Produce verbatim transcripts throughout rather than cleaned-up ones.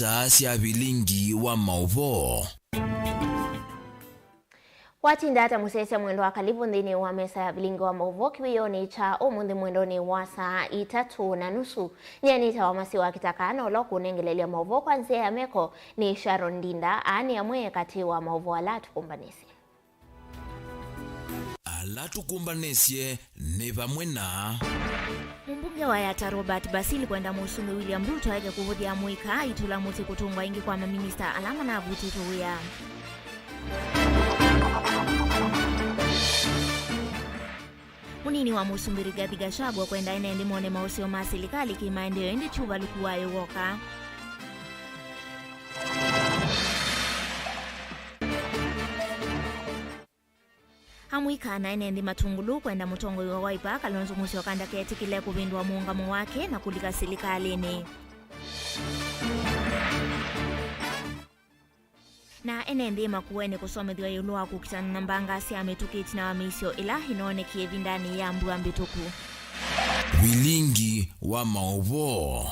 Saa sya vilingi wa maũvoo. Watinda ata mũsyaĩĩsya mwendwa wa Kalivũ nthĩnĩ wa mesa ya vilingi wa maũvoo kĩwĩonĩ kya ũmũnthĩ mwendonĩ wa saa itatũ na nusu? Nyie nĩtawa Masi wa Kĩtaka, na ũla ũkũnengelelya maũvoo kwa nzĩa ya meko nĩ Sharon Ndinda. Aa nĩ amwe katĩ wa maũvoo ala atũkũmbanĩsye. Ala tũkũmbanĩsye nĩ vamwe na. Mũmbunge wa Yatta Robert Basil kwenda Mũsumbĩ William Ruto eke kũvũthya mũika aitũla mũtĩ kũtũngwa ĩngĩ kwa maminista ala manavutĩtwe wĩa. Mũnini wa Mũsumbĩ Rigathi Gachagua kwenda ene nthĩ mone maũseo ma silikalĩ kĩmaendeeo ĩndĩ ti ũvalũku wayo w'oka. Amũika na ene nthĩ matungulu kwenda mũtongoi wa Wiper Kalonzo Musyoka ndaketĩkĩle kũvĩndũa mũũngamo wake na kũlika silikalĩnĩ. Na ene nthĩ Makueni kũsomethw'a ĩũlũ wa kũkitana na mbanga sya mĩtũkĩ ĩtina wa mĩisyo ĩla ĩnoonekie ĩvindanĩ ya mbua mbĩtũku. Vilingi wa maũvoo.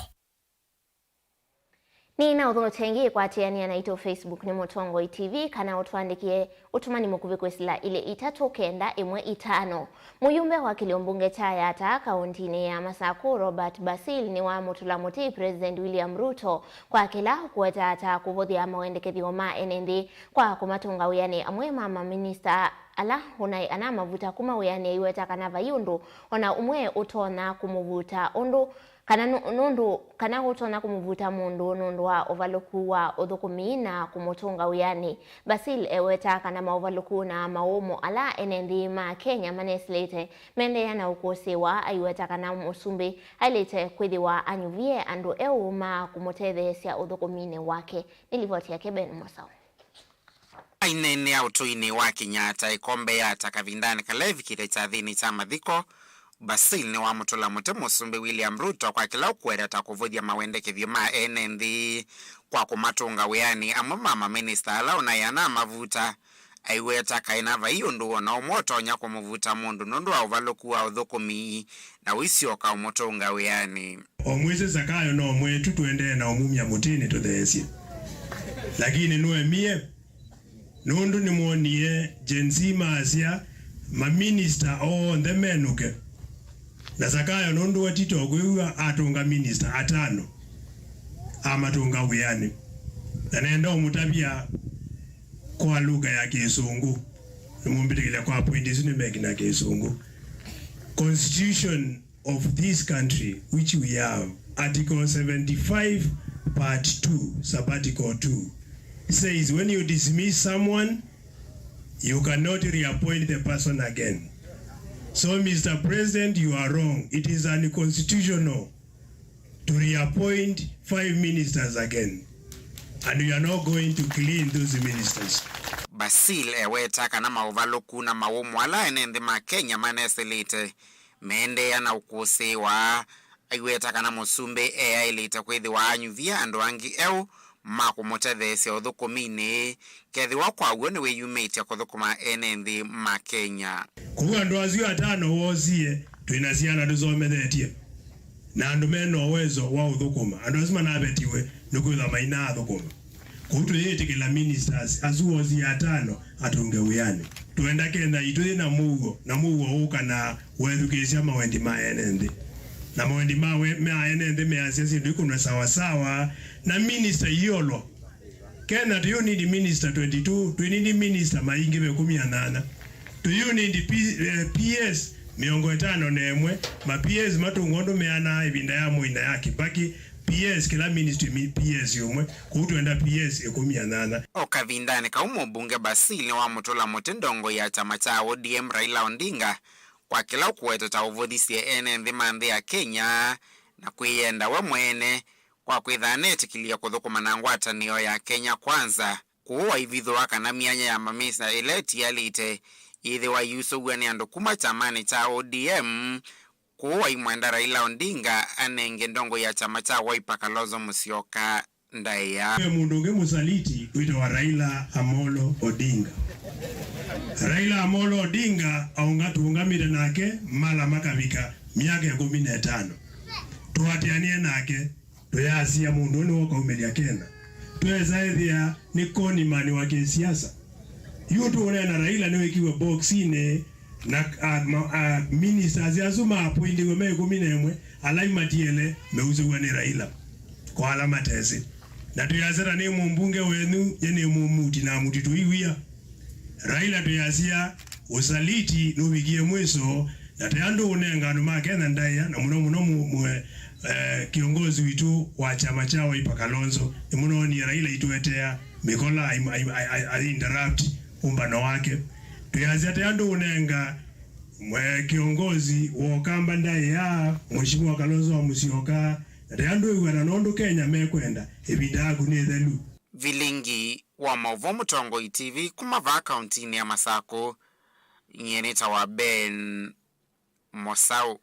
Nĩ na ũthũnũte ĩngĩ, ĩkwatĩanĩa naitũ Facebook nĩ Mũtongoi T V, kana ũtũandĩkĩe ũtũmani mũkuvĩ kwĩsĩla ilĩ itatũ kenda ĩmwe itano. Mũyumbe wa kĩlio mbunge kya Yatta kaũntinĩ ya Masaku, Robert Basil, nĩwamũtũla mũtĩ President William Ruto kwa kĩla ũkũweta ta kũvũthya mawendekethyo ma ene nthĩ kwa kũmatũnga wĩanĩ amwe ma maminista ala ũnaĩ ana mavuta kuma wĩanĩ aiweta kana vai ũndũ ona ũmwe ũtonya kũmũvuta ũndũ kana nũ- nũndũ kana ũtonya kũmũvuta mũndũ nũndũ wa ũvalũku wa ũthũkũmi na kũmũtũnga wĩanĩ. Basil eweta kana maũvalũku na mawũmũ ala ene nthĩ ma Kenya manesĩlĩte mendeea na ũkũsĩĩwa, aiweta kana mũsumbĩ aĩlĩte kwĩthĩwa anyuvie andũ eũ ma kũmũtetheesya ũthũkũminĩ wake. Nĩ livoti yake Ben Mosau. Aineenea ũtũinĩ wa Kenyatta ĩkombe ya ata kavindanĩ kala evikĩte kyathĩnĩ kya mathiko, Basil nĩwamũtũla mũtĩ Mũsumbĩ William Ruto kwa kĩla ũkũweta ta kũvũthya mawendekethyo ma ene nthĩ kwa kũmatũnga wĩanĩ amwe ma maminista ala ũnaĩ ana mavuta. Aiweta kaĩ na vai ũndũ o na ũmwe ũtonya kũmũvuta mũndũ nũndũ wa ũvalũku wa ũthũkũmi na ũisyoka ũmũtũnga wĩanĩ. O mwĩsĩ Sakayo no mwetu, tũendee na ũmumya mũtĩnĩ tũtheesye. Lakini nũemie, nũndũ nĩmwonie Gen Z maasya maminista onthe menũke. Na Sakayo nũndũ atito kwĩw'a atũnga minista atano, amatũnga wĩanĩ. Na nenda ũmũtavya kwa lugha ya Kĩsũngũ, nĩmũmbĩtĩkĩlya kwa point isu nĩmekina Kĩsũngũ. Constitution of this country, which we have, Article seventy-five, Part two, Sub-article two, says when you dismiss someone, you cannot reappoint the person again. So, Mister President, you are wrong. It is unconstitutional to reappoint five ministers again. And we are not going to clean those ministers. Basil eweta kana maũvalũku na mawũmũ ala ene nthĩ ma Kenya manesĩlĩte meendeea na ũkũsĩĩwa. Aiweta kana mũsumbĩ eaĩlĩte kwĩthĩwa anyuvie andũ angĩ eũ ma kũmũtetheesya ũthũkũminĩ, kethĩwa kwa w'o nĩwĩyumĩtye kũthũkũma ene nthĩ ma Kenya. Kũu andũ asu atano woosie, twĩ na syana tũsomethetye, na andũ me na ũwezo wa ũthũkũma. Andũ asu manavetiwe nĩkwĩthwa mainaathũkũma. Kwoou tũyĩtĩkĩla ministers asu woosie atano atũnge wĩanĩ. Twenda Kenya itũ yĩ na mũuo, na mũuo ũũkanaa wethukĩĩsya mawendi ma ene nthĩ. Na mawendi ma we- ma ene nthĩ measya syĩndũ ikũnwe sawasawa, na minister iolwa. Kenya, do you need minister twenty-two? Do you need minister maingĩve ĩkũmi na nyanya? Do you need P- eh, P S mĩongo ĩtano na ĩmwe? Ma P S matũngwa ũndũ meanaa ĩvinda ya Moi na ya Kibaki. P S, kĩla ministry mi- P S ũmwe, kũu twenda P S ĩkũmi na nyanya. O kavindanĩ kau, mũmbunge Basil nĩwamũtũla mũtĩ ndongoi ya kyama kya O D M Raila Odinga kwa kĩla ũkũweta ta ũvũthisye ene nthĩ ma nthĩ ya Kenya na kwĩyenda we mwene kwa kwĩtha anetĩkĩlye kũthũkũma na ngwatanĩo ya Kenya Kwanza. Kũu waivithũa kana myanya ya mamisa ĩla ĩtialĩte yĩthĩwa yusũw'a nĩ andũ kuma kyamanĩ kya O D M. Kũu waimwenda Raila Odinga anenge ndongoi ya kyama kya Wiper Kalonzo Musyoka ndaĩa. Ve mũndũ ũngĩ mũsaliti wĩtawa Raila Amolo Odinga. Raila Amolo Odinga aũnga tũũngamĩte nake mala makavika myaka ĩkũmi na ĩtano. Tũatĩanĩe nake, tũyaasia mũndũ ũũ nĩwe ũkaumĩlya Kenya. Twesa ĩthĩa nĩ conman wa kĩsiasa. Yu tũũneena Raila nĩwĩkiwe boxinĩ na, a, ma, a, ministers asu maappointiwe me ĩkũmi na ĩmwe, ala imatiele meusĩw'a nĩ Raila kwa ala matesĩ. Na twĩasya ta nĩ mũmbunge wenyu, nye nĩ mũmuti na mũtitũ iwia. Raila twĩasya, ũsaliti nũvikie mwĩso, na tũya ndũũnenga andũ ma Kenya ndaĩa, na mũno mũno mũ-, mwe, eh, kĩongozi witũ wa kyama kya Wiper Kalonzo. Nĩmũnoonie Raila itũetea mĩkola ai-, ai-, ai-, ai-, ai-, interrupt ũmbano wake. Twĩasya tũya ndũũnenga mwe kĩongozi wa Ũkamba ndaĩa, Mheshimiwa Kalonzo wa Musyoka, na tũya ndũĩw'ana nũndũ Kenya mekwenda. Ĩvinda yaku nĩ ĩthelu. Vilingi wa maũvoo Mũtongoi T V kuma vaa kauntinĩ ya Masakũ, nyie nĩtawa Ben Mosau.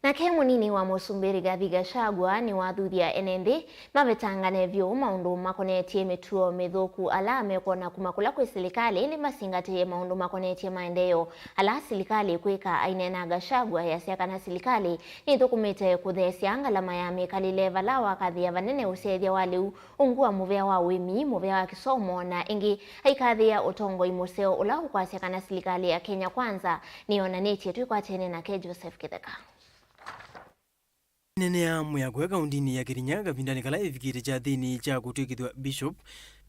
Nake mũnini wa mũsumbĩ Rigathi Gachagua nĩwathuthya ene nthĩ mavetangane vyũ maũndũ makonetye mĩtuo mĩthũku ala mekwona kuma kũla kwĩ silikalĩ nĩmasingatĩĩe maũndũ makonetye maendeeo ala silikalĩ ĩkwĩka. Aineena Gachagua easya kana silikalĩ nĩthũkũmĩte kũtheesya ngalama ya mĩkalĩle vala wakathĩa vanene ũsyaĩthya wa lĩu, ungu wa mũvea wa ũĩmi, mũvea wa kĩsomo, na ĩngĩ. Aikathĩa ũtongoi mũseo ũla ũkwasya kana silikalĩ ya Kenya Kwanza nĩyonanĩtye. Twĩkwatene nake Joseph Kĩtheka. Nene ya mwĩako kauntinĩ ya Kirinyaga kavindanĩ kala ĩvikĩte kyathĩnĩ kya kũtw'ĩkĩthw'a Bishop,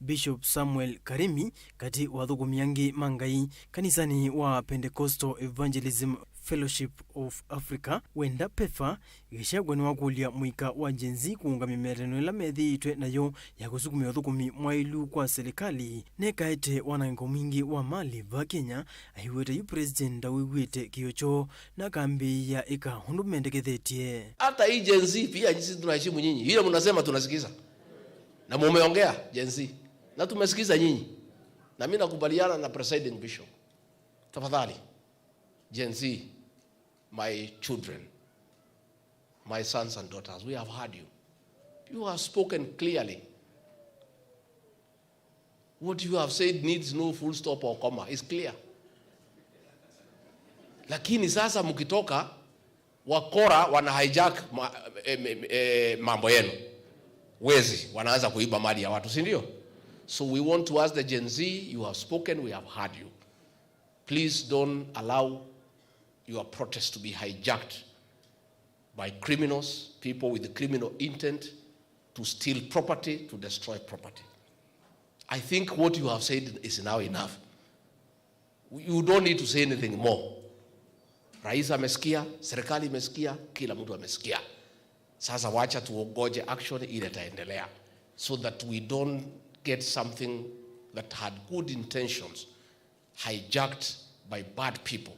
Bishop Samuel Karimi, katĩ wa athũkũmi angĩ ma Ngai kanisanĩ wa Pentecostal Evangelism Fellowship of Africa, wenda PEFA, Gachagua nĩwakũlya mũika wa Gen Z kũũngamya mĩatĩanĩo ĩla methĩĩtwe nayo ya kũsukumĩa ũthũkũmi mwaĩlu kwa silikalĩ, nekaete wanangĩko mwingĩ wa malĩ va Kenya, aiweta yu President ndawĩw'ĩte kĩo kyoo na akambĩĩa ĩka ũndũ mendekethetye. Hata hii Gen Z pia sisi tunaheshimu nyinyi. Ile mnasema tunasikiza. Na mumeongea Gen Z. Na tumesikiza nyinyi. Na mimi nakubaliana na Presiding Bishop. Tafadhali, Gen Z, my children, my sons and daughters, we have heard you. You have spoken clearly. What you have said needs no full stop or comma. It's clear. Lakini sasa mkitoka, wakora wana hijack ma, eh, eh, eh, mambo yenu. Wezi, wanaanza kuiba mali ya watu, si ndio? So we want to ask the Gen Z, you have spoken, we have heard you. Please don't allow your protest to be hijacked by criminals, people with criminal intent to steal property, to destroy property. I think what you have said is now enough. You don't need to say anything more. Rais amesikia, serikali imesikia, kila mtu amesikia. Sasa wacha tuongoje action ile itaendelea, so that we don't get something that had good intentions hijacked by bad people,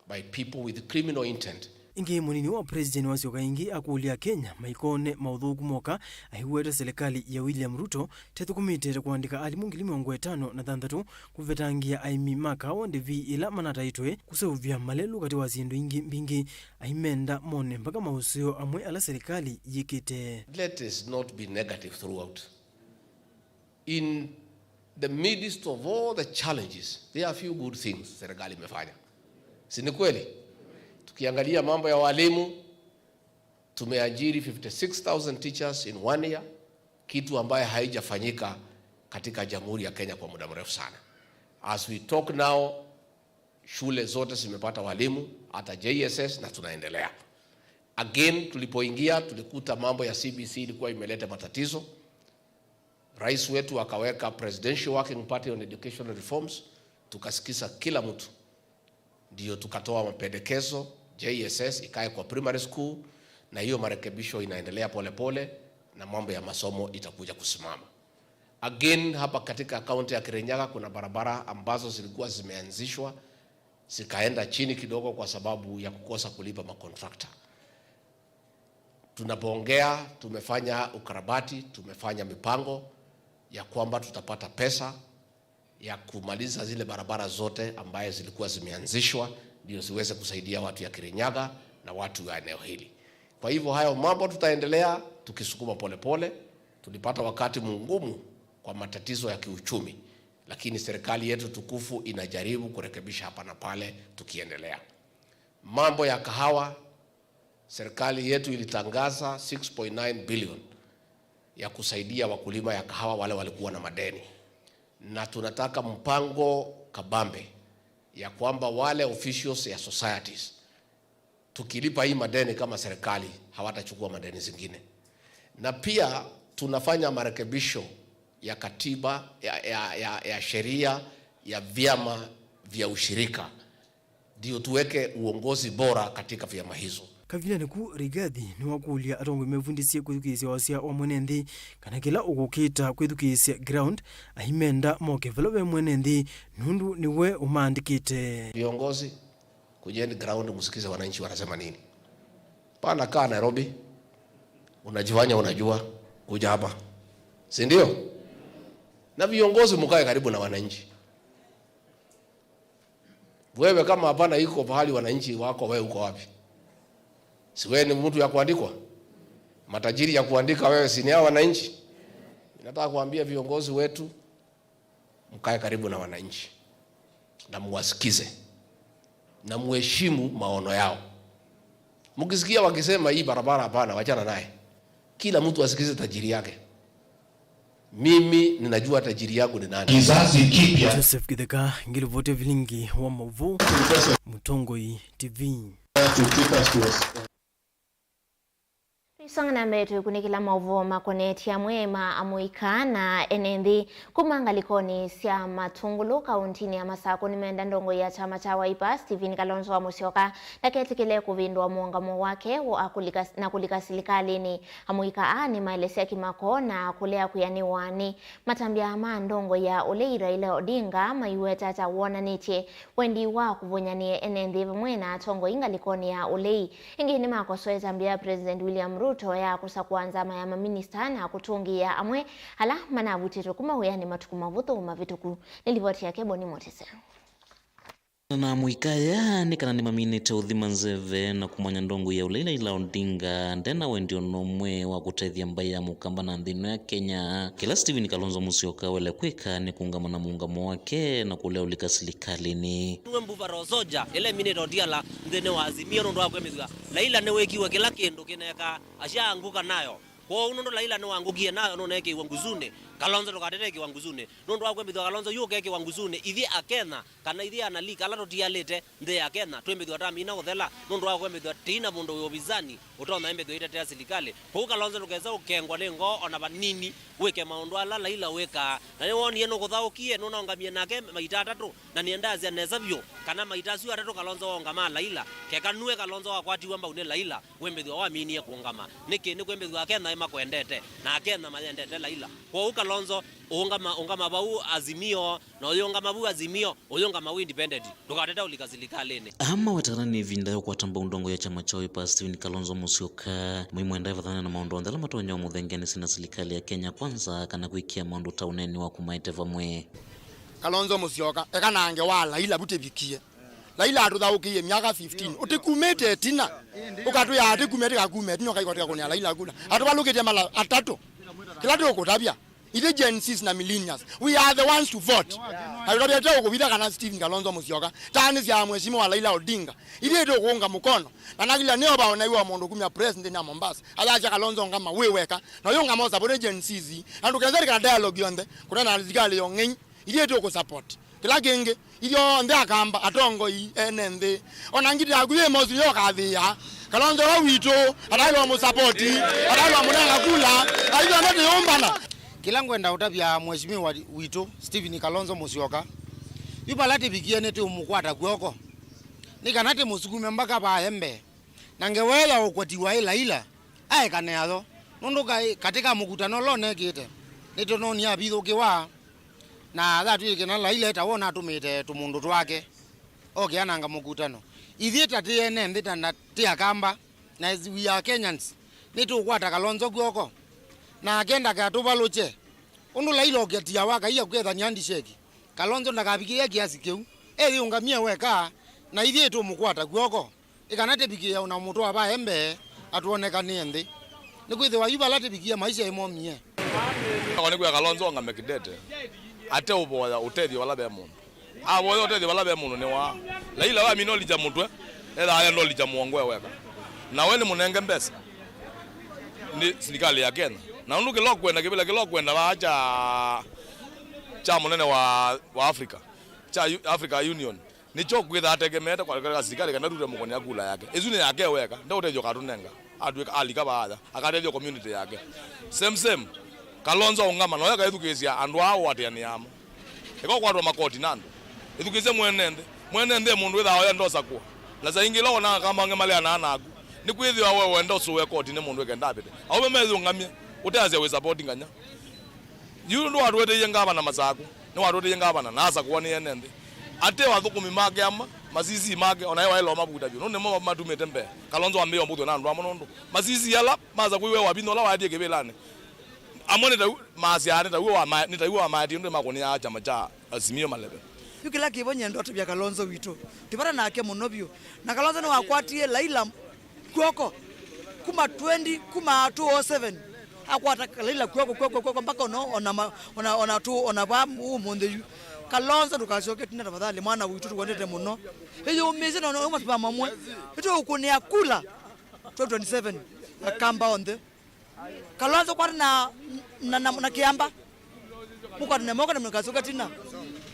by people with criminal intent. Ĩngĩ, mũnini wa president wasyoka ĩngĩ akũlya Kenya maikone maũthũku moka, aiweta serikali ya William Ruto tethũkũmĩte ta kũandĩka alimũ ngili mĩongo ĩtano na thanthatũ kũvetangĩa aĩmi ma kaawa ndĩvi ĩla manataĩtwe, kũseũvya malelũ katĩ wa syĩndũ ingĩ mbingĩ, aimenda mone mbaka maũseo amwe ala serikali yĩkĩte. Let us not be negative throughout. In the midst of all the challenges, there are few good things serikali imefanya. Si ni kweli? Tukiangalia mambo ya walimu, tumeajiri fifty six thousand teachers in one year, kitu ambayo haijafanyika katika Jamhuri ya Kenya kwa muda mrefu sana. As we talk now, shule zote zimepata walimu, hata J S S, na tunaendelea. Again, tulipoingia, tulikuta mambo ya C B C ilikuwa imeleta matatizo. Rais wetu akaweka Presidential Working Party on Educational Reforms, tukasikiza kila mtu. Ndio tukatoa mapendekezo, J S S ikae kwa primary school, na hiyo marekebisho inaendelea pole pole, na mambo ya masomo itakuja kusimama. Again, hapa katika kaunti ya Kirinyaga kuna barabara ambazo zilikuwa zimeanzishwa, zikaenda chini kidogo kwa sababu ya kukosa kulipa makontrakta. Tunapoongea, tumefanya ukarabati, tumefanya mipango ya kwamba tutapata pesa ya kumaliza zile barabara zote ambaye zilikuwa zimeanzishwa, ndio ziweze kusaidia watu ya Kirinyaga na watu wa eneo hili. Kwa hivyo, hayo mambo tutaendelea tukisukuma polepole. Tulipata wakati mgumu kwa matatizo ya kiuchumi, lakini serikali yetu tukufu inajaribu kurekebisha hapa na pale tukiendelea. Mambo ya kahawa, serikali yetu ilitangaza six point nine billion ya kusaidia wakulima ya kahawa wale walikuwa na madeni. Na tunataka mpango kabambe ya kwamba wale officials ya societies, tukilipa hii madeni kama serikali, hawatachukua madeni zingine. Na pia tunafanya marekebisho ya katiba, ya, ya, ya, ya sheria ya vyama vya ushirika, ndio tuweke uongozi bora katika vyama hizo. Kavindanĩ ku, Rigathi nĩwakũlya atongoi mevundĩsye kwĩthukĩĩsya wasya wa mwene nthĩ, kana kĩla ũkũkĩta kwĩthukĩĩsya ground, aimenda moke vala ve mwene nthĩ, nũndũ nĩwe ũmaandĩkĩte. Viongozi, kujeni ground, msikize wananchi wanasema nini. Pana kaa Nairobi, unajifanya unajua, kuja hapa. Si ndio? Na viongozi, mkae karibu na wananchi. Wewe kama hapana iko pahali wananchi wako, wewe uko wapi? Si wewe ni mtu ya kuandikwa? Matajiri ya kuandika wewe, si ni hao wananchi? Nataka kuambia viongozi wetu, mkae karibu na wananchi na muwasikize na muheshimu maono yao. Mkisikia wakisema, "Hii barabara hapana, wachana naye," kila mtu asikize tajiri yake. Mimi ninajua tajiri yangu ni nani. Kizazi kipya. Joseph Kitheka, ngilivoti vilingi wa maũvoo, Mũtongoi T V. Tũisonga na mbee tũikunĩkĩla maũvoo makonetye amwe ma amũika na ene nthĩ kuma ngalĩkonĩ sya Matungulu kaũntinĩ ya Masakũ nĩmenda ndongoi ya kyama kya Wiper, Stephen Kalonzo wa Musyoka, ndaketĩkĩle kũvĩndũa mũũngamo wake wa kũlika, na kũlika silikalĩnĩ. Amũika aa nĩmaelesya kĩmako na kũlea kwĩanĩwa nĩ matambya ma ndongoi ya ũlei Raila Odinga, maiweta ta wonanĩtye wendi wa kũvũnyanĩa ene nthĩ vamwe na atongoi ngalĩkonĩ ya ũlei. Ĩngĩ nĩmakosoe ĩtambya ya President William Ruto ya kũsakũa nzama ya maminista na kũtũngĩĩa amwe ala manavutĩtwe kuma wĩanĩ matukũ mavũthũ mavĩtũku. Nĩ livoti yake Boni Motise. Na mũika aya nĩ kana nĩmaminĩte ũthima nzeve na kũmanya ndongoi ya ũlei Raila Odinga ndena wendi ona ũmwe wa kũtethya mbaĩ ya Mũkamba na nthĩ ĩno ya Kenya. Kĩla Stephen Kalonzo Musyoka waĩle kwĩka nĩ kũũngama na mũũngamo wake na kũlea ũlika silikalĩnĩ. Nĩwe mbuva roho soja ĩla ĩminĩte Otiala nthĩnĩ wa Azimio nũndũ wa kwĩmĩthw'a Raila nĩwĩkiwe kĩla kĩndũ kĩneka ashaanguka nayo. Kwoou nũndũ Raila nĩwangũkie nayo nũneekĩiwe ngusunĩ, Kalonzo ndũkateteekĩwa ngusunĩ. Nũndũ wa kwĩmĩthw'a Kalonzo yu ũkeekĩwa ngusunĩ, ithyĩ Akenya kana ithyĩ analika ala tũtialĩte nthĩ ya Kenya twĩmĩthw'a twamina ũthela nũndũ wa kwĩmĩthw'a tĩina mũndũ wĩ ovisani ũtonya ĩmĩthw'a ĩtetea silikalĩ. Kwoou Kalonzo ndũkese ũkengwa nĩ ngoo ona vanini wĩke maũndũ ala Raila wĩkaa. Na nĩwoonie nũkũthaũkie, nũnaũngamie nake maita atatũ, na nĩendasya nesa vyũ kana maita asu atatũ Kalonzo waũngamaa Raila, keka nue Kalonzo wakwatiwe mbau nĩ Raila, wĩmbĩthw'a waminie kũũngama. Nĩkĩ? Nĩkwĩmbĩthw'a Akenya nĩmakwendete, na Akenya mayendete Raila. Kwoou Kalonzo, ũũngama, ũngama vau Azimio, na ũyĩũngama vu Azimio, ũyĩũngama vu independent. Ndũkatete ũlika silikalĩnĩ. Aa maweta kana nĩ ĩvinda ya kũkwata mbau ndongo ya kyama kya Wiper Stephen Kalonzo Musyoka. Maimwenda ĩvathane na maũndũ onthe ala matonya ũmũthengeanĩsya na silikalĩ ya Kenya Kwanza kana kwĩkĩa maũndũ ta ũneeni wa kũmaete vamwe. Kalonzo Musyoka, eka nange wa Raila vu tĩvikie. Raila atũthaũkĩie myaka fifteen. Ũtĩkumĩte ĩtina. Ũkatwĩa atĩkume, tĩkakume ĩtina, ũkaika tĩkakũnĩa Raila kula. Atũvalũkĩtye mala atatũ. Kĩla tũkũtavya. Ithyĩ Gen Zs na millennials, we are the ones to vote. Na tũtavya tũteũkũvitha kana Stephen Kalonzo Musyoka, taanĩsya mheshimiwa Raila Odinga. Ithyĩ tũkũunga mũkono. Na nakila nĩyo vaonaiwa mũndũ kumya president ya Mombasa. Ayasya Kalonzo ngama wĩ weka. Na ũyũ ngama ũsapoti Gen Zs. Na ndũkethĩre kana dialogue yonthe. Kũtana na thirikali yo ng'ei. Ithyĩ tũkũsupport kĩla kĩngĩ. Ithyonthe Akamba, atongoi, ene nthĩ. Ona ngiti yaku yĩ mosi nĩyo ũkathĩĩa. Kalonzo wa witũ, ataĩlwa mũsapoti, ataĩlwa mũnenga kula, na ithyonthe tũyũmbana. Kĩla ngwenda ũtavya Mheshimiwa witũ, Stephen Kalonzo Musyoka, yu vala tĩvikie nĩtĩũmũkwata kw'oko. Nĩ kana tĩmũsukume mbaka vae mbee. Na ngewa ya ũkwatiwa ĩ Laila, aekane nayo, nũndũ kaĩ katĩ ka mũkutano ũla ũnekĩte, nĩtũnoonie avithũkĩwa, na yatw'ĩkana Laila etawa ũnatũmĩte tũmũndũ twake oke ananga mũkutano. Ithyĩ ta tĩ ene nthĩ ta na tĩ Akamba, na as we are Kenyans, nĩtũkwata Kalonzo kw'oko, nake ndakatũvalũkye. Ũndũ Laila ũkatiawa akaia kũkethania handshake, Kalonzo ndakavikĩĩa kĩasi kĩu, eyĩũngamie weka, na ithyĩ tũmũkwata kw'oko. Ĩ kana tĩvikĩĩa na ũmũtwaa vae mbee atwonekanĩe nthĩ. Nĩkwĩthĩwa yu vala tĩvikie maisha ĩmomie. Akwa nĩkwĩa Kalonzo ongame kĩndete, ate ũvoya ũtethyo vala ve mũndũ. Avoya ũtethyo vala ve mũndũ nĩwaa. Laila wamina ũlikya mũtwe, ethaa enda ũlikya mũongo e weka. Na we nĩ mũnenge mbesa nĩ silikalĩ ya Kenya. Na ũndũ kĩla ũkwenda, kĩvĩla kĩla ũkwenda vaa kya, kya mũnene wa, wa Africa, kya U-, Africa Union, nĩkyo kwĩtha ategemeete kwa, kwa sirikali kana Ruto mũkũnĩa kula yake. Ĩsu nĩ yake weka, ndeũtethyo katũnenga. Atwĩka alika vaatha, akatethya community yake. Same, same. Kalonzo aũngama, noyo akaĩthukĩĩsya andũ aa ũatĩanĩaa mo. Eka ũkwatwa makoti na andũ. Ĩthukĩĩsye mwene nthĩ. Mwene nthĩ e mũndũ wĩthaa oya ndosakũa. Na saa ingĩ ila wonaa kama angĩ maleanaa naku. Nĩkwĩthĩwa we wenda ũsũe koti nĩ mũndũ ĩkenda avĩte. Aũme methũngamye, ũteasya wĩ support nganya. Yu ndwatweteie ngavana Masaku, nĩwatweteie ngavana na asakũa nĩ ene nthĩ. Ate athũkũmi make ama, masisi make, ona e waĩla ũmavuta vyũ, nũndũ nĩmo matumĩte mbee. Kalonzo ambĩĩa ũmbũthw'e na andũ amwe nũndũ masisi ala masakũiwe wavinya ũla waetie kĩvĩlanĩ. Amwe nĩ ta u-, maasyaa nĩ ta uo wa ma-, nĩ ta uo wa maeti ũndũ makũnĩaa kyama kya Azimio maleve. Yu kĩla kĩvo nyie ndotavya Kalonzo witũ. Tũvata nake mũno vyũ. Na Kalonzo nĩwakwatie Laila kw'oko. Kuma twenty, kuma two oh seven. Akwata Laila kw'oko, kw'oko, kw'oko, mpaka ona, ona, ma-, ona, ona tu, ona va ũmũnthĩ yu. Kalonzo ndũkasyoke tina tafadhali, mwana witũ tũkwendete mũno. Ĩyũmĩsye na ona uma mamwe. Nĩtũkũnĩa kula twenty twenty-seven. Akamba onthe. Kalonzo kwata na, na, na, na Kĩamba. Mũkwatane moko na mũkasyoka tina.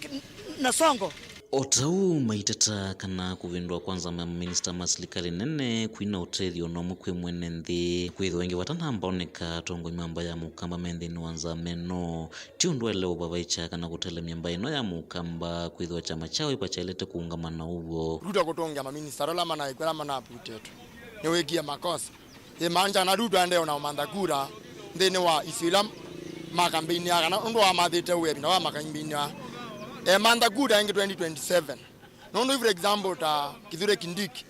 K-, na Songo. O ta ũu maiteta kana kũvĩndũa kwa nzama ya maminista ma silikalĩ nene kwina ũtethyo no ũmwe kwĩ mwene nthĩ, kwĩthĩwa ĩngĩ vata namba oneka atongoi ma mbaĩ ya Mũkamba me nthĩnĩ wa nzama ĩno. Ti ũndũ waĩle ũvavaĩkya kana kũtelemya mbaĩ ĩno ya Mũkamba, kwĩthĩwa kyama kyaũ ĩva kyaĩlĩte kũũngama na ũw'o. Ruto kũtũngĩa maminista ala manaĩkw'a ala manaputĩtwe. Nĩwĩkie makosa. Ĩmaanisha kana Ruto aendee na ũmantha kura nthĩnĩ wa isio ila makambeiniaa, kana ũndũ wamathĩte wĩa ĩvinda wa makambeiniaa. Emantha kura ĩngĩ twenty twenty-seven. Nũndũ, for example, ta Kithure Kindiki,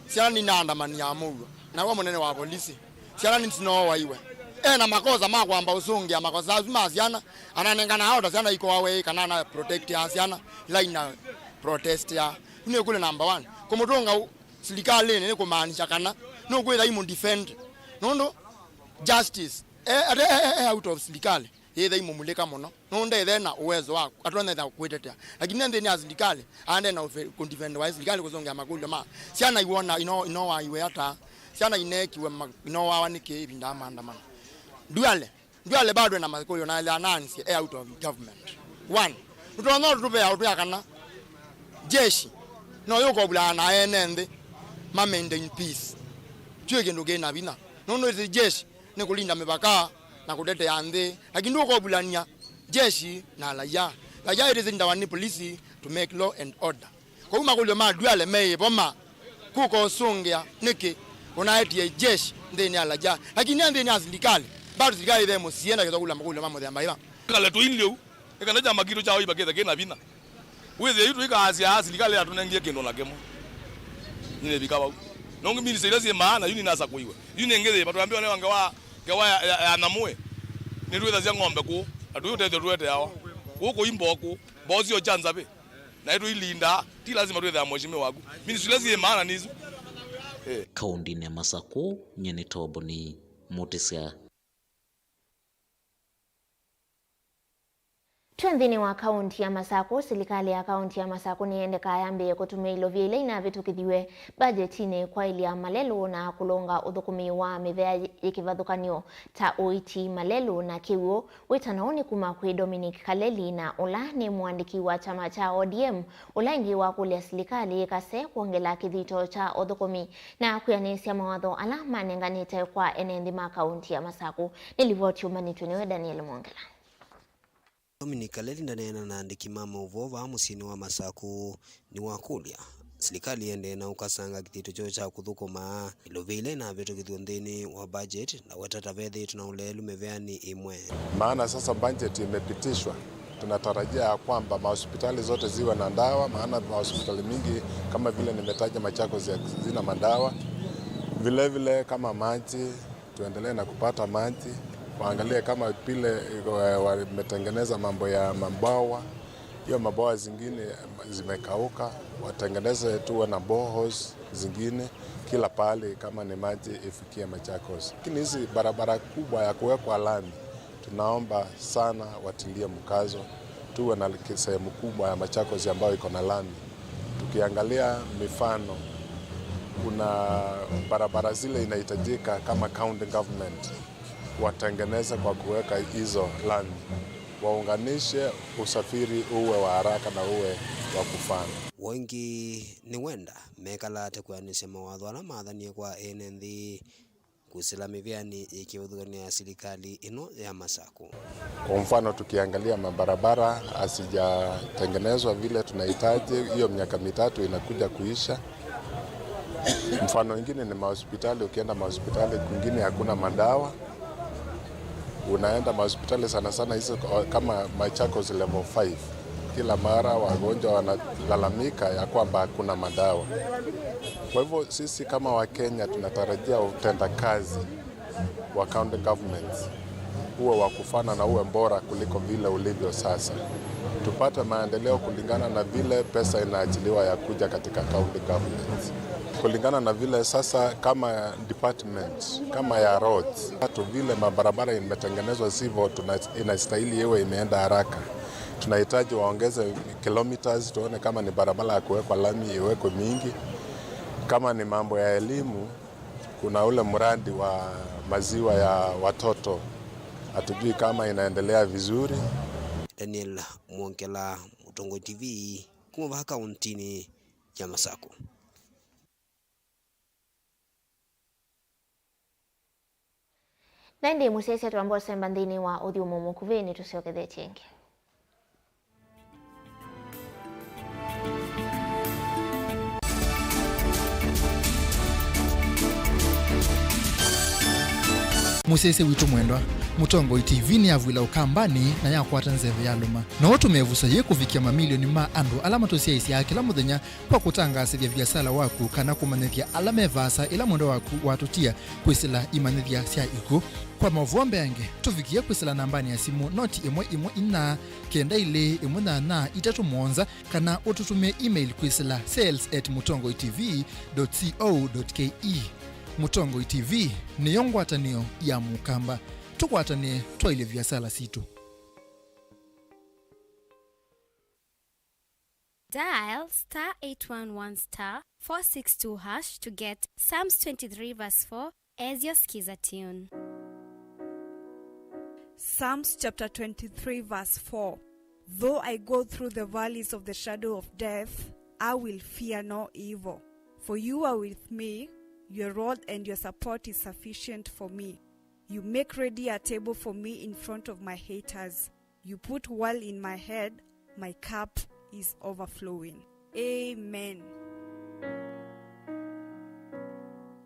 syana ninaandamania mũuo, nawe mũnene wa volisi, syana nĩsinowaiwe. E na makosa ma kwamba ũsũngĩa makosa asu ma syana, ananengana ao ta syana ikoawe, kana ana protectia syana ila ina protestia. Yu nĩ kule number one. Kũmũtũnga silikalĩnĩ nĩ kũmaanisha kana nũkwĩtha imũ defend. Nũndũ justice, e, e, e, e out of silikalĩ, yĩtha imũmulĩka mũno. Nũndũ ndethe na uwezo wa, atonyetha kwĩtetea. Lakini nthĩnĩ ya silikalĩ, aende na kũ defend wa silikalĩ kũsũngĩa makũlyo ma syana iwona ino, ino waiwe ata, syana inekiwe ma-, ino wawa nĩkĩ ĩvinda ya maandamano. Duale Duale bado ena makũlyo na ĩla anaanĩsye e out of government. One, nũtonya ũtũvea ũtwĩa kana jeshi no yũkovulana na ene nthĩ ma maintain peace. Kyuĩ kĩndũ kĩ na vinya. Nũndũ ĩtĩ jeshi nĩ kũlinda mĩvaka na kũtetea nthĩ. Lakini ndũkovulany'a jeshi na raia. Raia ĩtĩ sindawa nĩ polisi to make law and order. Kwoou makũlyo ma Duale meĩvo ma kũka ũsũngĩa nĩkĩ ũnaetie jeshi nthĩnĩ ya raia, lakini e nthĩnĩ ya silikalĩ, bado silikalĩ ĩthe mũsie ndakĩsa kũlya makũlyo ma mũthemba ĩla. Kale tũilyĩ ũu, ĩkana kyama kitũ kya ũiva kĩthe kĩna vinya. Wĩthĩe yu tũikaasya silikalĩ yatũnengie kĩndũ na kĩmwe. Nyie nĩvika vau. Nongi minista ila syĩ maana, yu ninasakũiwe. Yu nĩ ngĩthĩ, vatwambĩwa nĩ ngewa, ngewa ya, ya, ya nyamũĩ. Nĩtwĩthasya ng'ombe kũũ, na tũi ũtethyo tũeteawa. Kũũ kũi mboo kũũ, mboo syo kya nzavĩ. Na ĩtũilindaa, ti lazima twĩthĩa mheshimiwa waku. Ministry ila syĩ maana nĩ isu. Eh. Kaũndĩnĩ ya Masakũ, nyie nĩ Toboni Mũtĩsya. Twĩ nthĩnĩ wa kaũnti ya Masakũ, silikalĩ ya kaũnti ya Masakũ nĩyendekaa yambĩĩe kũtũmĩa ilovia ila inavĩtũkĩthiw'e mbajetinĩ kwaĩlya malelũ na kũlũnga ũthũkũmi wa mĩvea yĩ kĩvathũkany'o ta ũiiti malelũ na kĩw'ũ. Wĩtano nĩ kuma kwĩ Dominic Kaleli, na ũla nĩ mũandĩki wa kyama kya O D M, ũla ĩngĩ wakũlya silikalĩ ĩkase kwongela kĩthito kya ũthũkũmi na kwĩanĩsya mawatho ala manenganĩte kwa ene nthĩ ma kaũnti ya Masakũ. Nĩ livoti yũmbanĩtw'e nĩwe Daniel Mwongela. Dominic Kaleli ndaneena na andĩki ma maũvoo vaa mũsyĩnĩ wa Masakũ. Nĩwakũlya, silikalĩ ĩendee na ũkasanga kĩthito kyoo kya kũthũkũma. Ilovia ila inavĩtũkĩthw'a nthĩnĩ wa budget, ndaweta ta vethĩĩtwe na ũleelu mĩveanĩ ĩmwe. Maana sasa budget imepitishwa, tunatarajia ya kwamba mahospitali zote ziwe na dawa, maana mahospitali mingi kama vile nimetaja Machakos hazina madawa. Vile vile kama maji, tuendelee na kupata maji, waangalie kama vile, eh, wametengeneza mambo ya mabwawa, hiyo mabwawa zingine zimekauka, watengeneze, tuwe na boreholes zingine kila pahali, kama ni maji ifikie Machakos. Lakini hizi barabara kubwa ya kuwekwa lami, tunaomba sana watilie mkazo, tuwe na ki-, sehemu kubwa ya Machakos ambayo iko na lami. Tukiangalia mifano, kuna barabara zile inahitajika kama county government, Watengeneze kwa kuweka hizo lami, waunganishe, usafiri uwe wa haraka na uwe wa kufana. Wengi nĩwenda mekala ta kwĩanĩsya mawatho ala mathanie kwa ene nthĩ kwĩsĩla mĩvĩanĩ yĩ kĩvathũkany'o ya silikalĩ ĩno ya Masako. Kwa mfano, tukiangalia mabarabara hazijatengenezwa vile tunahitaji, hiyo miaka mitatu inakuja kuisha. Mfano ingine ni mahospitali, ukienda mahospitali kwingine hakuna madawa. Unaenda mahospitali sana sana hizo kama Machakos level five. Kila mara wagonjwa wanalalamika ya kwamba hakuna madawa. Kwa hivyo sisi kama Wakenya tunatarajia utendakazi wa county governments uwe wa kufana na uwe bora kuliko vile ulivyo sasa. Tupate maendeleo kulingana na vile pesa inaachiliwa ya kuja katika county governments. Kulingana na vile sasa kama department, kama ya roads, hata vile mabarabara imetengenezwa sivyo tuna-, inastahili iwe imeenda haraka. Tunahitaji waongeze kilometers, tuone kama ni barabara ya kuwekwa lami iwekwe mingi. Kama ni mambo ya elimu, kuna ule mradi wa maziwa ya watoto, hatujui kama inaendelea vizuri. Daniel Mwongela, Mũtongoi T V, kuma vaa kauntinĩ ya Masako. Na ĩndĩ mũsyaĩĩsya twamba ũsemba nthĩnĩ wa ũthyũmũo mũkuvĩ, nĩtũsyokethetye ĩngĩ. Mũsyaĩĩsya witũ mwendwa, Mũtongoi T V nĩyavw'ĩla Ũkambanĩ na yakwata nzeve yalũma. No ũtũmĩe ĩvuso yĩĩ kũvikĩa mamilioni ma andũ ala matũsyaĩĩsyaa kĩla mũthenya kwa kũtangaasĩthya viasala waku kana kũmanyĩthya ala me vaasa ĩla mwendwa waku watũtia kwĩsĩla imanyĩthya sya ikw'ũ. Kwa maũvoo mbeange, tũvikĩe kwĩsĩla nambanĩ ya simũ noti ĩmwe ĩmwe inya, kenda ilĩ ĩmwe nyanya itatũ mũonza, kana ũtũtũmĩe email kwĩsĩla sales at mũtongoi T V dot co dot K E. Mũtongoi T V nĩyo ngwatanĩo ya Mũkamba. Tũkwatanĩe twaĩlye viasala sitũ. Dial star eight one one star four six two hash to get Psalms twenty-three verse four as your skiza tune. Psalms chapter twenty-three verse four. Though I go through the valleys of the shadow of death, I will fear no evil. For you are with me, your rod and your support is sufficient for me. You make ready a table for me in front of my haters. You put oil in my head, my cup is overflowing. Amen.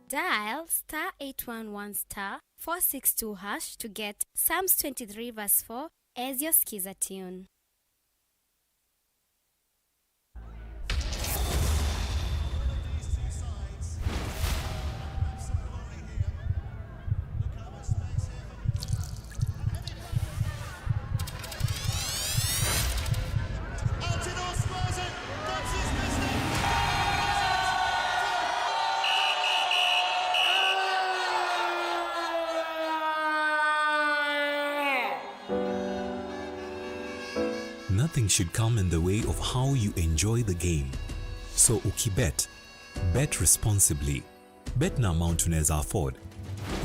Dial star eight one one star four six two hash to get Psalms twenty-three verse four as your skiza tune. Nothing should come in the way of how you enjoy the game. So ukibet, bet responsibly. Bet na amount unaweza afford.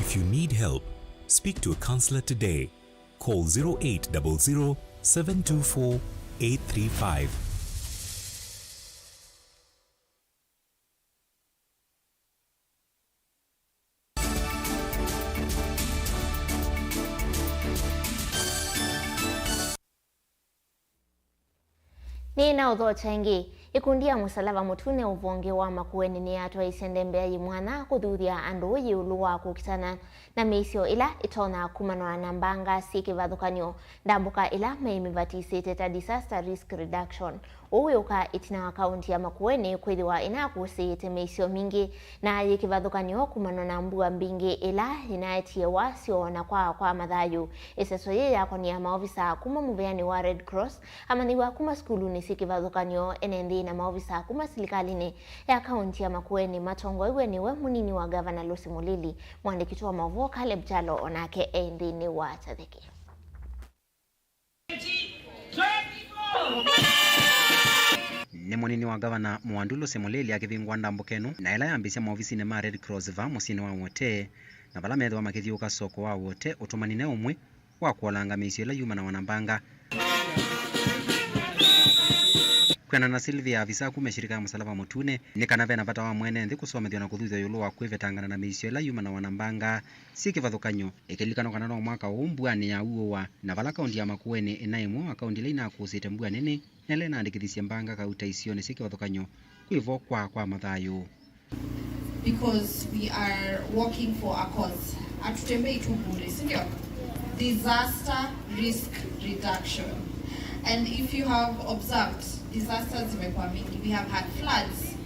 If you need help, speak to a counselor today. Call zero eight double zero, seven two four, eight three five. Nĩ na ũthokya ĩngĩ. Ĩkundi ya Mũsalava Mũtune ũvonge wa Makueni nĩyatwaisye ndembea yĩ mwanya kũthuthya andũ ĩũlũ wa kũkitana na mĩisyo ĩla ĩtonya kumanwa na mbanga syĩ kĩvathũkany'o, ndambũka ĩla meimĩvatisĩte ta disaster risk reduction. Ũu wĩũka ĩtina wa kaunti ya Makueni kwĩthĩwa ĩnakũsĩĩte mĩisyo mingĩ na yĩ kĩvathũkany'o kumanwa na mbua mbingĩ ĩla yĩnaetie wasyo na kwaa kwa mathayũ. Ĩseso yĩĩ yakũnie maovisa kuma mũvĩanĩ wa Red Cross, amanyĩw'a kuma sukulunĩ syĩ kĩvathũkany'o, ene nthĩ na maovisa kuma silikalĩnĩ ya kaunti ya Makueni matongoew'e nĩwe mũnini wa ngavana Lucy Mulili. Mwandĩki witũ wa maũvoo Caleb Kyalo onake e nthĩnĩ wa kyatheke. Nĩ mũnini wa ngavana Mwandu Lucy Mulili akĩvingũa ndambũka ĩno, na ĩla yambĩĩsya maovisinĩ ma Red Cross vaa mũsyĩnĩ wa Wote, na vala methĩwa makĩthyũũka soko wa Wote ũtũmanine ũmwe wa kũolanga mĩisyo ĩla yumanawa na mbanga. Kwĩanana na Sylvia, avisa kuma ĩshirika ya Mũsalaba Mũtune, nĩ kana vena vata wa mwene nthĩ kũsomethw'a na kũthuthw'a ĩũlũ wa kwĩvetangana na mĩisyo ĩla yumanawa na mbanga syĩ kĩvathũkany'o, ĩkĩlilikanwa kana no mwaka ũũ mbua nĩyaũũa, na vala kaũnti ya Makueni ĩna ĩmwe wa kaũnti ila inakũsĩte mbua nene na ĩla ĩnaandĩkĩthisye mbanga kauta isionĩ syĩ kĩvathũkany'o kwĩ vo kwa kwa mathayũ. Because we are working for a cause. Hatutembei tu bure, si ndio? Disaster risk reduction. And if you have observed, disasters zimekuwa mingi. We have had floods,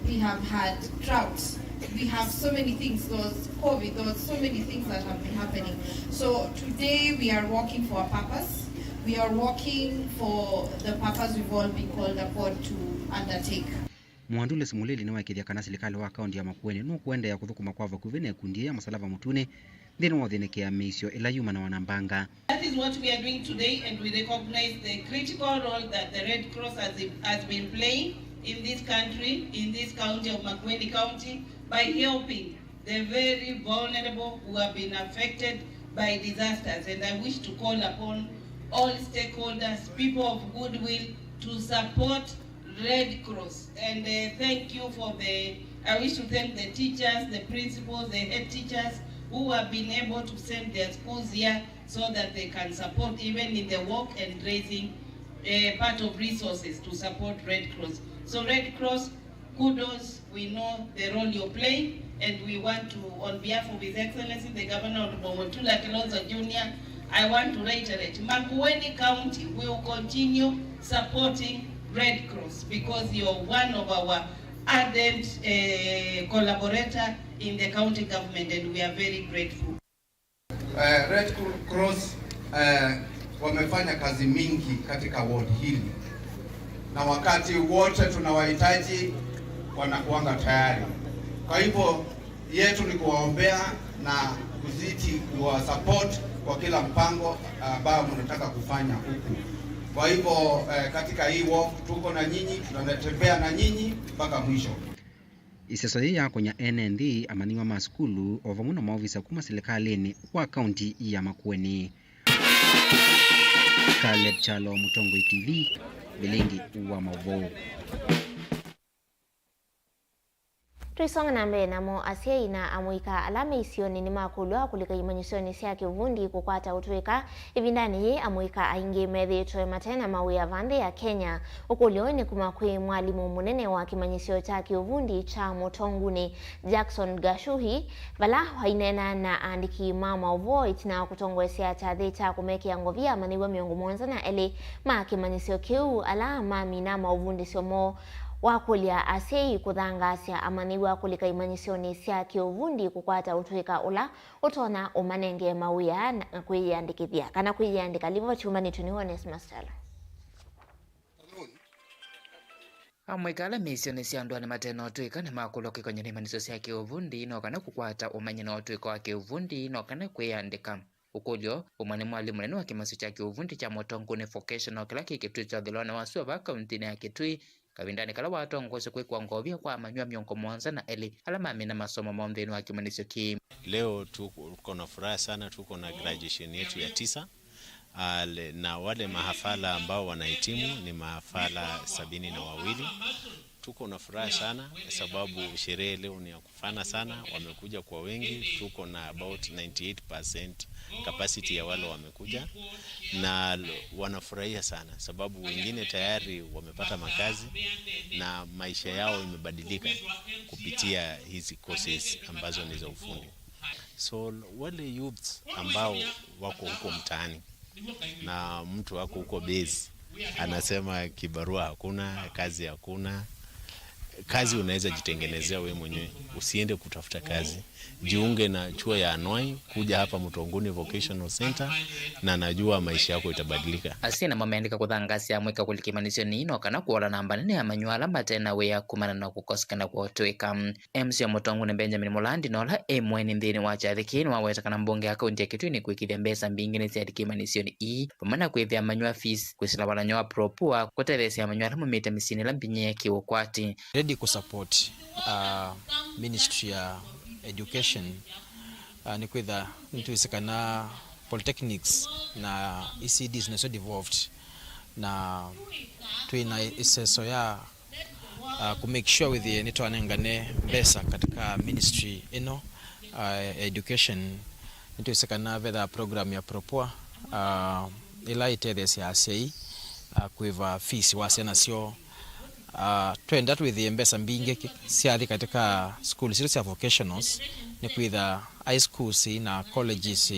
we have had droughts, we have so many things, there was COVID, there was so many things that have been happening. So today we are working for a purpose. We are working for the purpose we've all been called upon to undertake. Mũandulesi Mũlili nĩwaĩkĩĩthya kana silikalĩ wa kaũnti ya Makueni nũkũendeea kũthũkũma kwa vakuvĩ na ĩkundi yĩĩ ya Mũsalaba Mũtune nthĩnĩ wa ũthĩnĩkĩa mĩisyo ĩla yumanawa na mbanga. That is what we are doing today, and we recognize the critical role that the Red Cross has, has been playing in this country, in this county of Makueni County, by helping the very vulnerable who have been affected by disasters. And I wish to call upon all stakeholders, people of goodwill, to support Red Cross. And uh, thank you for the, I wish to thank the teachers, the principals, the head teachers who have been able to send their schools here so that they can support even in the work and raising uh, part of resources to support Red Cross. So Red Cross, kudos, we know the role you're playing, and we want to, on behalf of His Excellency the Governor Honorable Mutula Kilonzo Junior, I want to reiterate, Makueni County will continue supporting Red Cross because you're one of our ardent uh, collaborator in the county government, and we are very grateful. Eh, Red Cross eh, wamefanya kazi mingi katika ward hili, na wakati wote tunawahitaji wanakuanga tayari. Kwa hivyo yetu ni kuwaombea na kuzidi kuwa support kwa kila mpango ambao mnataka kufanya huku. Kwa hivyo eh, katika hii walk tuko na nyinyi, tunatembea na nyinyi mpaka mwisho. Ĩseso yĩĩ yakũnya ene nthĩ, amanyĩw'a ma sukulu, o vamwe na maovisa kuma silikalĩnĩ wa kaunti ya Makueni. Caleb Kyalo, Mũtongoi T V, Vilingi wa Maũvoo. Tũisonga na mbee namo, asyai na amũika ala me isionĩ nĩmakũlw'a kũlika imanyĩsyonĩ sya kĩũvundi kũkwata ũtũĩka. Ĩvindanĩ yĩĩ, amũika aingĩ methĩĩtwe mate na mawĩa va nthĩ ya Kenya. Ũkũlyo nĩ kuma kwĩ mwalimũ mũnene wa kĩmanyĩsyo kya kĩũvundi kya Mũtongunĩ, Jackson Gashuhi, vala waineena na aandĩki ma maũvoo ĩtina wa kũtongoesya kyathĩ kya kũmekĩa ngovia amanyĩw'a mĩongo mũonza na elĩ ma kĩmanyĩsyo kĩu, ala mamina maũvundĩsyo moo. Wakũlya asyai kũthangaasya amanyĩw'a kũlika imanyĩsyonĩ sya kĩũvundi kũkwata ũtũĩka ũla ũtonya ũmanenge mawĩa na kwĩyĩandĩkĩthya kana kwĩyĩandĩka. Livoti yumanĩtw'e nĩ Onesmus Kyalo. Amũika ala me isionĩ sya ndũanĩ mate na ũtũĩka nĩmakũlwa kwĩkony'a na imanyĩsyo sya kĩũvundi no kana kũkwata ũmanyi na ũtũĩka wa kĩũvundi no kana kwĩyandĩka. Ũkũlyo ũmwe nĩ mwalimũ mũnene wa kĩmanyĩsyo kya kĩũvundi kya Mũtongunĩ Vocational, kĩla kĩ Kĩtui kya ũthũĩlonĩ wa sua vaa kauntinĩ ya Kĩtui, kavindanĩ kala watongoesye kwĩkwa ngovia kwa amanyĩw'a mĩongo mũonza na elĩ ala mamina masomo moo nthĩnĩ wa kĩmanyĩsyo kĩĩ. Leo tuko na furaha sana, tuko na graduation yetu ya tisa. Ah, le- na wale mahafala ambao wanahitimu ni mahafala sabini na wawili. Tuko na furaha sana sababu sherehe leo ni ya kufana sana, wamekuja kwa wengi, tuko na about ninety-eight percent capacity ya wale wamekuja, na l- wanafurahia sana sababu wengine tayari wamepata makazi na maisha yao imebadilika kupitia hizi courses ambazo ni za ufundi. So wale youths ambao wako huko mtaani na mtu wako huko base anasema kibarua hakuna, kazi hakuna, kazi unaweza jitengenezea wewe mwenyewe, usiende kutafuta kazi. Jiunge na chuo ya Anwai, kuja hapa Mutonguni Vocational Center, na najua maisha yako itabadilika. Asyai namo meandĩka kũthangaasya amũika kũlika imanyĩsyonĩ no kana kũola namba nene ya amanyĩw'a ala mate na wĩa kumana na kũkosekana kwa ũtũĩka. M C wa Mũtongunĩ Benjamin Mũlandi, na ũla e mũeni nthĩnĩ wa kyathĩ kĩĩ, nĩwaweta kana mbunge ya kaunti ya Kĩtui nĩkwĩkĩthya mbesa mbingĩ nĩsyalika imanyĩsyonĩ ii, vamwe na kwĩthĩa amanyĩw'a fees, kwĩsĩla walany'o wa ProPoor, kũtetheesya amanyĩw'a ala maumĩte mĩsyĩnĩ ĩla mbinyĩe kĩũkwati. Ready kusupport uh, Ministry ya Education Ah, nĩkwĩtha nĩtwĩsĩ kana polytechnics na E C Ds nĩsyo devolved, na twĩ na ĩseso ya uh, ku make sure wĩthĩe nĩtwanengane mbesa katika ministry ĩno uh, ya education. Nĩtwĩsĩ kana vethaa program ya Propoa uh, ĩla ĩtetheesya asyai uh, kũĩva fees wa syana syoo. Uh, twenda twĩthĩe mbesa mbingĩ ki- syathi katika school sitũ sya vocationals, nĩkwĩtha high schools na colleges uh,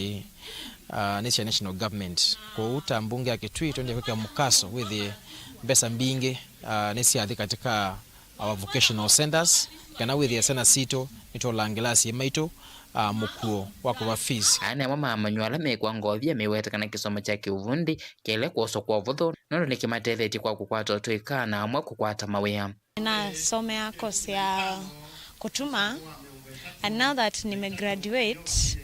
nĩ sya national government. Kwoou ta mbunge ya Kitui twendie kwĩkĩa mũkaso wĩthĩe mbesa mbingĩ uh, nĩsyathi katika our vocational centers, kana wĩthĩa syana sitũ nĩtwolaa ngilasi maitũ uh, mũkuo wa kũva fees. Aya nĩ amwe ma amanyũ ala mekw'a ngovia meweta kana kĩsomo kya kĩuvundi kĩele kwoswa kwa ũvũthũ, nũndũ nĩkĩmatethetye kwa kũkwata ũtũĩka na amwe kũkwata mawĩa. Nasomea course ya kũtuma, and now that nimegraduate,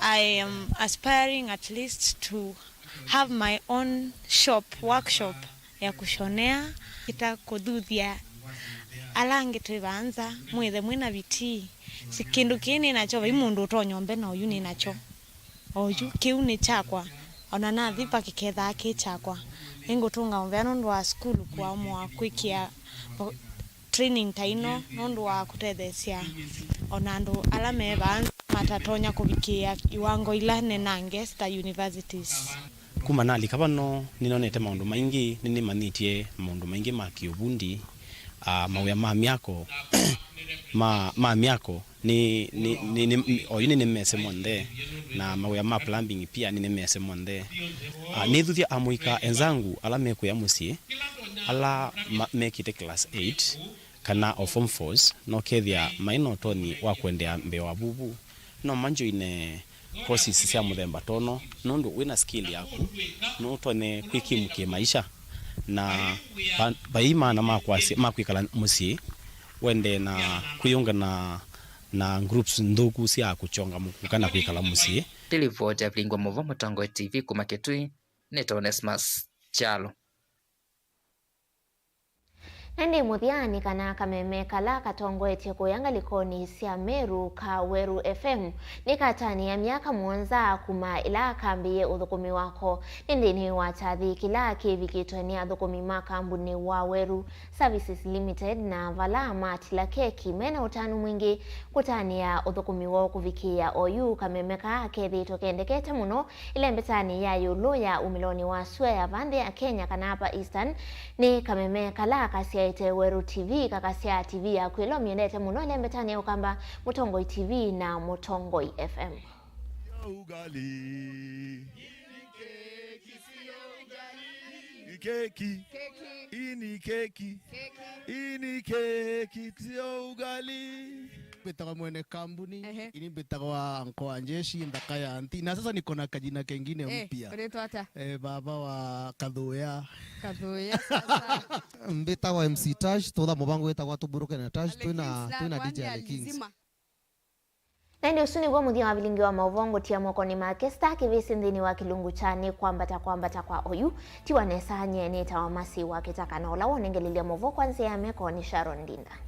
I am aspiring at least to have my own shop, workshop ya kũshonea, ĩta kũthuthya ala angĩ twĩ vaa nza, mwĩthe mwĩ na vitii. Si kĩndũ kĩĩ nĩ nakyo, vai mũndũ ũtonya ũmbe na ũyu nĩ nakyo. Oyu, kĩu nĩ kyakwa, ona nathi pakĩkethaa kĩ kyakwa. Nĩngũtũnga mũvea nũndũ wa sukulu kũamũa kwĩkĩa training ta ĩno nũndũ wa kũtetheesya ona andũ ala me vaa nza matatonya kũvikĩĩa iwango ila nenange ta universities. Kuma nalika vano, nĩnonete maũndũ maingĩ, nĩnĩmanyĩtye maũndũ maingĩ ma kĩũvundi, ah, mawĩa ma myako, ma, ma myako, nĩ, nĩ, nĩ, nĩ, oyu nĩnĩmese monthe, na mawĩa ma plumbing pia nĩnĩmese monthe. Ah, nĩthuthya amũika enzangu ala mekũya mũsyĩ, ala ma, mekĩte class eight, kana o form fours, nokethĩa mai na ũtonyi wa kũendeea mbee wa vuvu. No manjoine courses sya mũthemba tono, nũndũ wĩna skill yaku, nũtonye kwĩkimu kĩmaisha, na va, vai maana ma kwasya, ma kwĩkala mũsyĩ, wende na kwĩyũnga na, na groups nthũku sya kũkyonga mũkũ kana kwĩkala mũsyĩ. Nĩ livoti ya Vilingwa Mũvo Mũtongoi T V kuma Kitui, nĩ Onesmus Kyalo. Na ĩndĩ mũthya nĩ kana kameme kala katongoetye kũya ngalĩkonĩ sya Meru ka Weru F M nĩkatanĩa myaka mũonza kuma ĩla kambĩĩe ũthũkũmi wako. Nĩ nthĩnĩ wa kyathĩ kĩla kĩvikĩtwe nĩ athũkũmi ma kambunĩ wa Weru Services Limited, na vala matila keki mena ũtanu mwingĩ kũtanĩa ũthũkũmi woo kũvikĩĩa oyu, kameme kaa kethĩĩtwe kendekete mũno ĩlembetanĩ ya ĩũlũ ya umĩlonĩ wa sua ya va nthĩ ya Kenya kana Upper Eastern. Nĩ kameme kala kasyaĩte Weru T V, kakasyaa T V yaku ĩla ũmyendete mũno ĩlembetanĩ ya Ũkamba, Mũtongoi T V na Mũtongoi F M. Ugali. Keki. Keki. Hii ni keki. Keki. Hii ni keki, sio ugali. Mbĩtawa mwene kambuni, ehe, ini mbĩtawa anko wa njeshi, nthaka ya nthi. Na sasa niko na kajina kengine, eh, mpya. Ũrĩtwa ata? Eh, baba wa Kathũya. Kathũya, sasa. Mbĩtawa M C Tash, tutha mũvango wĩtagwa Tũmbũrũke na Tash, twĩna, twĩna D J Ale Kings. Na ĩndĩ ũsu nĩw'o mũthya wa vilingi wa maũvoo ngũtia mokonĩ ma Kesta Kĩvĩsĩ nthĩnĩ wa kĩlungu kya Nĩ Kwambata Kwambata kwa Oyu. Tiwa nesa, nyie nĩtawa Masi wa Kĩtaka, na ũla wonengelelya maũvoo kwa nzĩa ya meko nĩ Sharon Ndinda.